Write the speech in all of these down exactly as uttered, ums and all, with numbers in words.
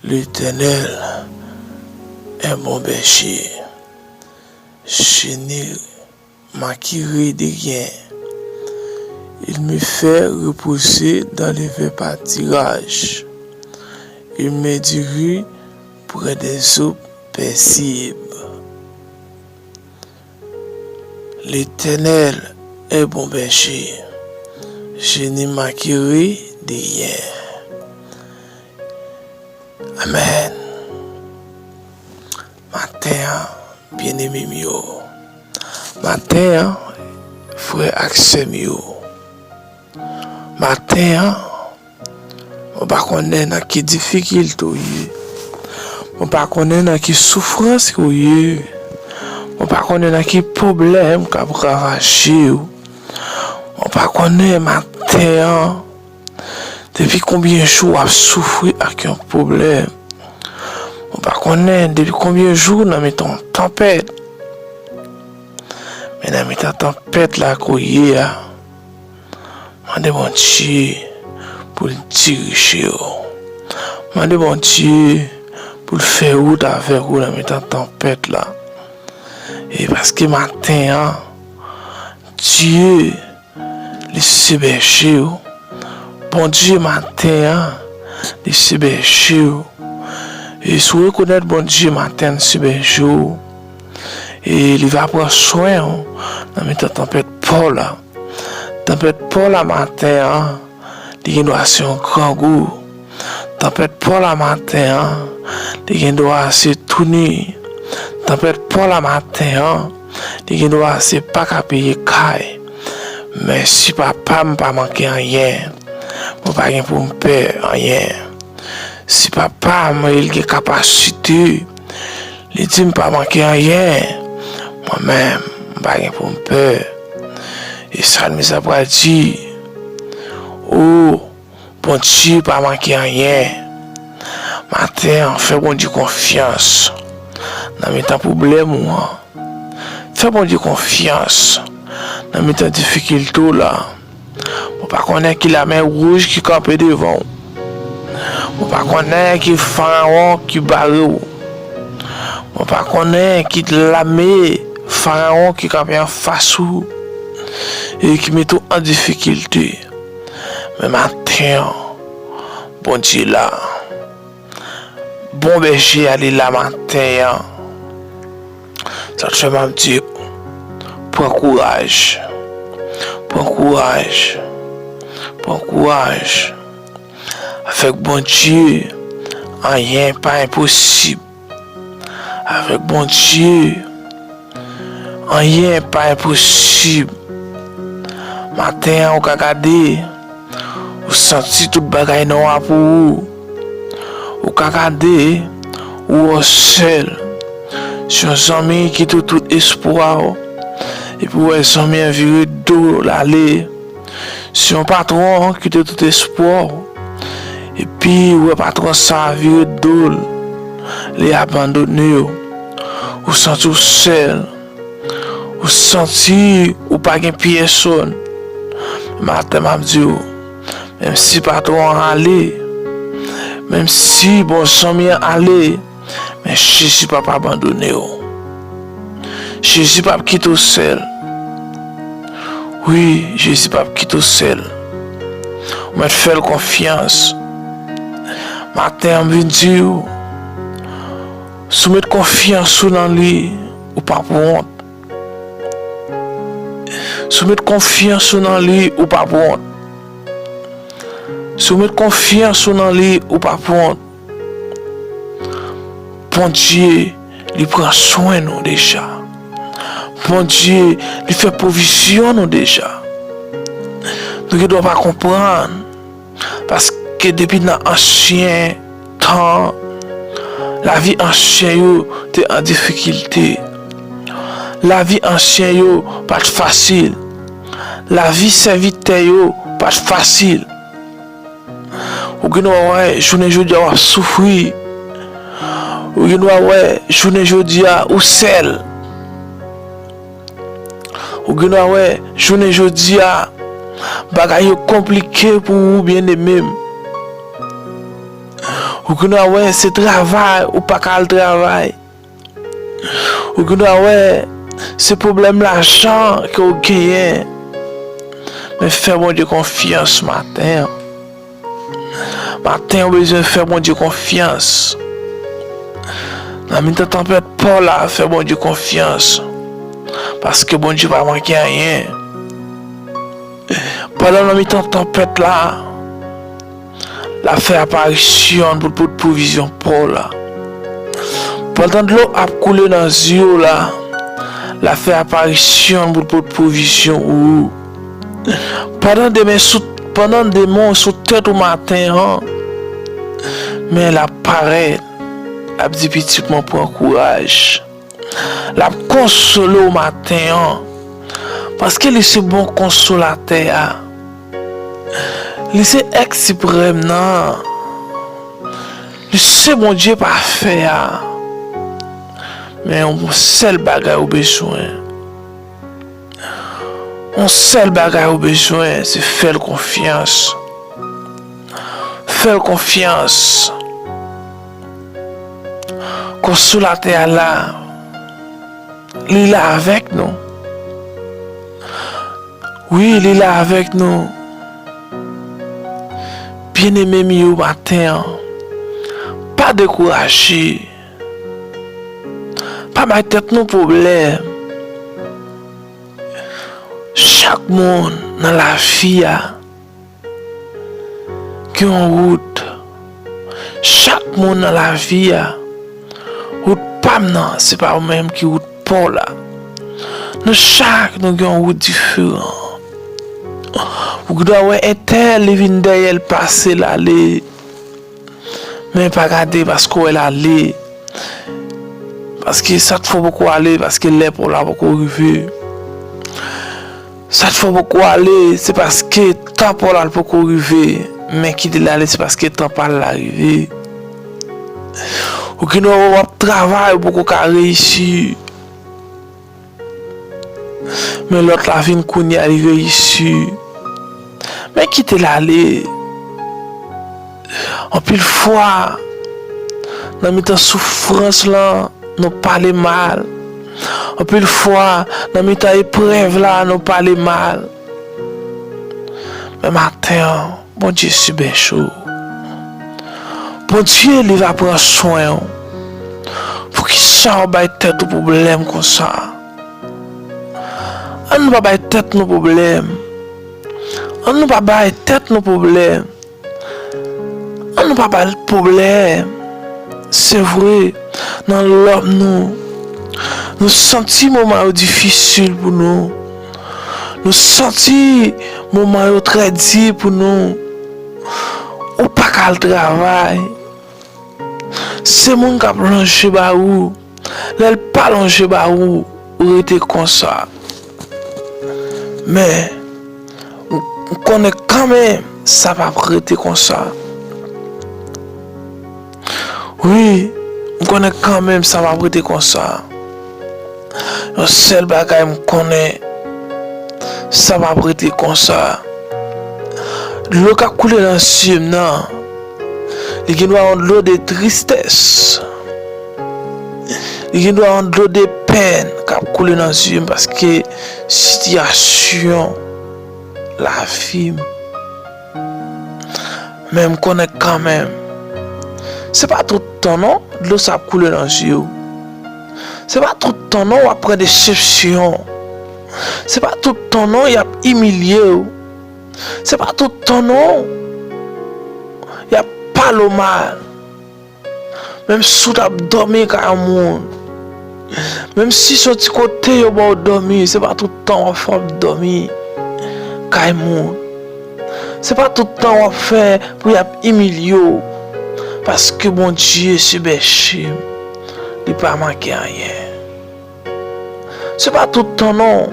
L'Éternel est mon berger, je ne manquerai de rien. Il me fait reposer dans les verts pâturages. Il me dirige près des eaux paisibles. L'Éternel est bon berger, je ne manquerai de rien. Amen. Maten an, byeneme m yo. Maten an, frè ak sè m yo. Maten an, mwen pa konnen nan ki difikilte w ye. Mwen pa konnen nan ki soufrans ke w ye. Mwen pa konnen nan ki pwoblèm k ap ravaje w. Mwen pa konnen maten an, depi konbyen jou w ap soufri ak yon pwoblèm. Mwen pa konnen depi konbyen jou w nan mitan yon tanpèt. Men nan mitan tanpèt la ke w ye a, mande Bondye pou l dirije w. Mande Bondye pou l fè wout avèk ou nan mitan tanpèt la. E paske maten an, Dye, li se bèje w. Bondye maten an, li se bèje w. E si w rekonèt Bondye maten an, li se bèje w, e li va pran swen w nan mitan tanpèt pa w la. Tanpèt pa w la maten an, li gen dwa se yon grangou. Tanpèt pa w la maten an, li gen dwa se touni. Tanpèt pa w la maten an, li gen dwa se pa ka peye kay. Men si Papa m pa manke anyen, mwen pa gen pou m pè anyen. Si Papa m, li gen kapasite, li di m pa manke anyen, mwen menm, m pa gen pou m pè. E salmis la pral di, o, Bondye pa manke anyen. Maten an, fè Bondye konfyans nan mitan pwoblèm ou an. Fè Bondye konfyans nan mitan difikilte w la. Mwen pa konnen ki lamè wouj ki kanpe devan w. Mwen pa konnen ki farawon ki bare w. Mwen pa konnen ki lame farawon ki kanpe anfas ou e ki mete w an difikilte. Men maten an, Bondye la. Bon bèje a li la maten an. Sa k fè m ap di, pran kouraj. Pran kouraj. Pran kouraj. Avèk Bondye, anyen pa enposib. Avèk Bondye, anyen pa enposib. Maten an, ou ka gade, ou santi tout bagay nwa pou ou. Ou ka gade, ou wè w sèl. Se yon zanmi ki te tout espwa w. Epi w wè zanmi an vire do l ale. Se yon patwon ki te tout espwa w. Epi w wè patwon sa a vire do l. Li abandone w. Ou santi w sèl. Ou santi ou pa gen pyèsonn. Maten m ap di w, menm si patwon an ale, menm si bon zanmi an ale, men Jezi p ap abandone w. Jezi p ap kite w sèl. Wi, Jezi p ap kite w sèl. Ou mèt fè l konfyans. Maten an, m vin di w, si w met konfyans ou nan li, ou p ap wont. Si w met konfyans ou nan li, ou p ap wont. Si w met konfyans ou nan li, ou p ap wont. Bondye, li pran swen nou deja. Bondye, li fè pwovizyon nou deja. Nou gen dwa pa konprann. Paske depi nan ansyen tan, lavi ansyen yo te an difikilte. Lavi ansyen yo pa t fasil. Lavi sèvitè yo pa t fasil. Ou gen dwa wè jounen jodi a w ap soufri. Ou gen dwa wè jounen jodi a ou sèl. Ou gen dwa wè jounen jodi a bagay yo konplike pou ou, byeneme m. Ou gen dwa wè se travay ou pa ka al travay. Ou gen dwa wè se pwoblèm lajan ke w genyen. Men fè Bondye konfyans maten an. Maten an, ou bezwen fè Bondye konfyans. Nan mitan tanpèt pa w la, fè Bondye konfyans. Paske Bondye pa manke anyen. Pandan nan mitan tanpèt la, l ap fè aparisyon l pou l pot pwovizyon pa w la. Pandan dlo ap koule nan zye w la, l ap fè aparisyon l pou l pot pwovizyon ou. Pandan demen sou, pandan demen w sou tèt ou maten an, men l ap parèt, l ap di, "Pitit mwen, pran kouraj." L ap konsole w maten an, paske li se bon konsolatè a. Li se èt siprèm nan. Li se Bondye pafè a. Men yon sèl bagay ou bezwen. Yon sèl bagay ou bezwen, se fè l konfyans. Fè l konfyans. Konsolatè a la. Li la avèk nou. Wi, li la avèk nou. Byeneme m yo, maten an, pa dekouraje. Pa bay tèt nou pwoblèm. Chak moun nan lavi a gen yon wout. Chak moun nan lavi a, wout pa m nan, se pa ou menm ki wout pa w la. Nou chak, nou gen yon wout diferan. Ou gen dwa wè entèl, li vin dèyè l pase l ale. Men pa gade paske w wè l ale. Paske sa k fè w poko ale, paske lè pa w la poko rive. Sa k fè w poko ale, se paske tan pa w la poko rive. Men kite l ale, se paske tan pa l la rive. Ou gen dwa wè w ap travay, ou poko ka reyisi. Men lòt la vin kounye a, li reyisi. Men kite l ale. Anpil fwa, nan mitan soufrans lan, nou pale mal. Anpil fwa, nan mitan eprèv la, nou pale mal. Men maten an, Bondye sibèch ou. Bondye, li va pran swen w. Poukisa w bay tèt ou pwoblèm konsa? Ann nou pa bay tèt nou pwoblèm. Ann nou pa bay tèt nou pwoblèm. Ann nou pa bay pwoblèm. Se vre, nan lòm nou, nou santi moman yo difisil pou nou. Nou santi moman yo trè di pou nou. Ou pa ka al travay. Se moun k ap lonje ba ou. Lè l pa lonje ba ou, ou rete konsa. Men, m, m konnen kanmenm sa p ap rete konsa. Wi, m konnen kanmenm sa p ap rete konsa. Yon sèl bagay m konnen, sa p ap rete konsa. Dlo k ap koule nan zye m nan, li gen dwa yon dlo de tristès. Li gen dwa yon dlo de pèn k ap koule nan zye m paske sitiyasyon lavi m. Men m konnen kanmenm, se pa tout tan non dlo sa ap koule nan zye w. Se pa tout tan non w ap pran desepsyon. Se pa tout tan non y ap imilye w. Se pa tout tan non y ap pale w mal. Menm si w t ap dòmi kay yon moun, menm si se yon ti kote yo ba w dòmi, se pa tout tan w ap fè w ap dòmi kay moun. Se pa tout tan w ap fè pou y ap imilye w. Paske Bondye se bèche m, li pa manke anyen. Se pa tout tan non.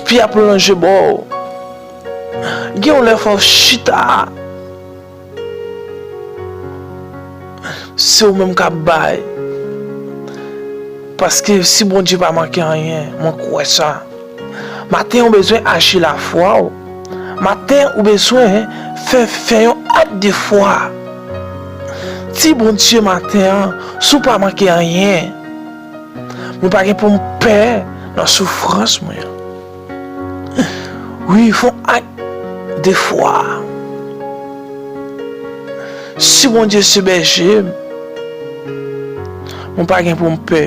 Pye ap lonje ba w. Gen yon lè fò w chita. Se ou menm k ap bay. Paske si Bondye pa manke anyen, mwen kwè sa. Maten ou bezwen aji lafwa w. Maten ou bezwen fè, fè yon ak de fwa. Di Bondye maten an, si w pa manke anyen, mwen pa gen pou m pè nan soufrans mwen an. Wi, fè yon ak de fwa. Si Bondye se bèje m, mwen pa gen pou m pè.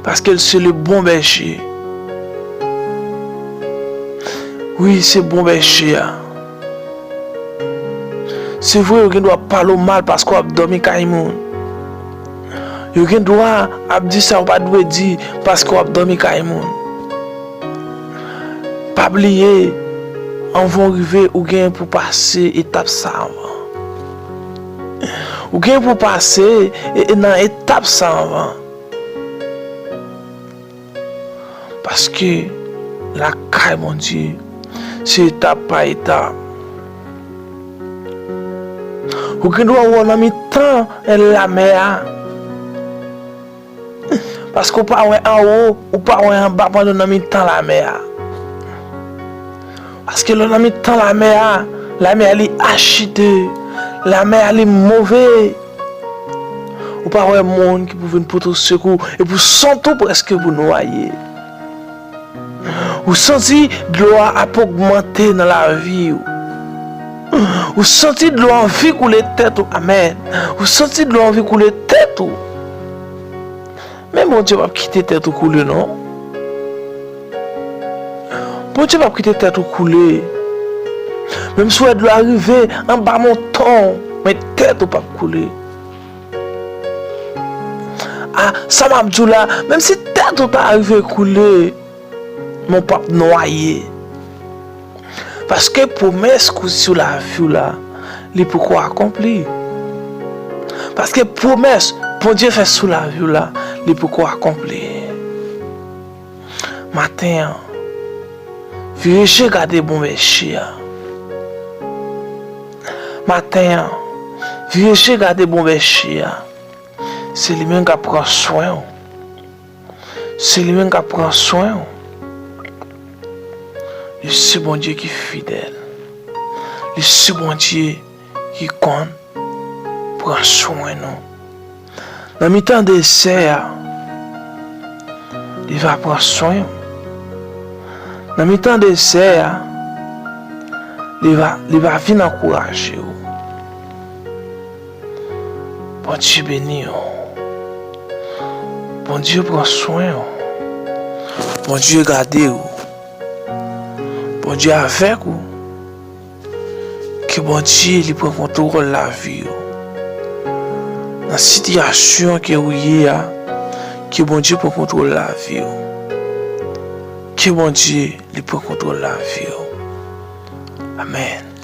Paske l se le bon bèje. Wi, se bon bèje a. Se vre, yo gen dwa ap pale w mal paske w ap dòmi kay moun. Yo gen dwa ap di sa w pa dwe di paske w ap dòmi kay moun. Pa bliye, anvan w rive, ou gen pou pase etap sa anvan. Ou gen pou pase e, e nan etap sa anvan. Paske lakay Bondye, se etap pa etap. Ou gen dwa wè w nan mitan lamè a. Paske w pa wè anwo, ou pa wè anba pandan w nan mitan lamè a. Paske lè w nan mitan lamè a, lamè a li achite, lamè a li move. Ou pa wè moun ki pou vin pote w sekou, epi w santi w prèske pou nwaye. Ou santi dlo a ap ogmante nan lavi w. Ou santi dlo a anvi koule tèt ou. Amèn. Ou santi dlo a anvi koule tèt ou. Men Bondye p ap kite tèt ou koule, non. Bondye p ap kite tèt ou koule. Menm si w wè dlo a rive anba manton w, men tèt ou p ap koule. A, sa m ap di w la, menm si tèt ou ta rive koule, men w p ap nwaye. Paske pwomès ki sou lavi w la, li poko akonpli. Paske pwomès Bondye fè sou lavi w la, li poko akonpli. Maten an, vire je gade bon bèje a. Maten an, vire je gade bon bèje a. Se li menm k ap pran swen w. Se li menm k ap pran swen w. Li se Bondye ki fidèl. Li se Bondye ki konn pran swen nou. Nan mitan dezè a, li va pran swen w. Nan mitan dezè a, li va, li va vin ankouraje w. Bondye beni w. Bondye pran swen w. Bondye gade w. Bondye avèk ou. Ke Bondye li pran kontwòl lavi w. Nan sitiyasyon ke ou ye a, ke Bondye pran kontwòl lavi w. Ke Bondye li pran kontwòl lavi w. Amèn.